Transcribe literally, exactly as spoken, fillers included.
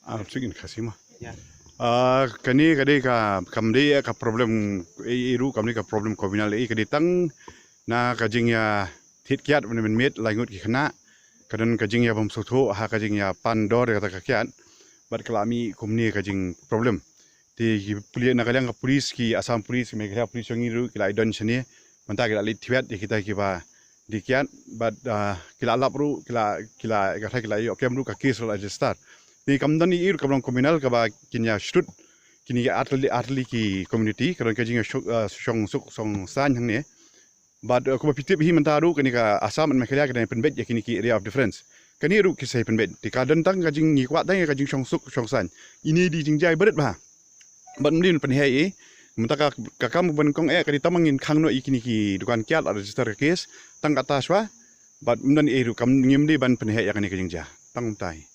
Ah, speak in Khasi ma. Ah, kane ka dei ka, kam dei ka problem, eh, eh, ruh kam dei ka problem communal, eh, ka dei tang na ka jingïa thied kiad mynmiet, lai ngut ki khynnah, ka don ka jingïa bym sngewthuh ha ka jingïa pan dor ïa kata ka kiad, bad ka la mih kumne ka jing problem. Te ki puli-, na ka liang ka police, ki Assam Police, ki Meghalaya Police jong ngi ruh ki la ïadon shane, mynta ki la leit thied ïa kita kiba die kiad, bad, ah, ki la lap ruh, ki la, ki la, ka thai ki la ïoh kem ruh ka case la register. Te kam don ei ruh kam long communal kaba kin ïa stud kine ki artylli, artylli ki community, ka don ka jingïa shong, ah, shong suk shong saiñ hangne. Bad, eh, kumba phi tip hi mynta ruh kane ka Assam and Meghalaya ka dang pynbeit ïa kine ki area of difference. Kane ruh ki sa pynbeit. Te ka don tang ka jing, ngi kwah tang ïa ka jingshong suk shong saiñ. Ine i dei jingjia iba rit bha. Bad ym dei ban pynheh ei. Mynta ka, ka kam ba nyngkong eh ka dei tang ba ngin khang noh ïa kine ki dukan kiad la register ka case. Tang kata shuwa. Bad ym don ei ruh, kam, ngim dei ban pynheh ïa kane ka jingjia. Tang kumta hi.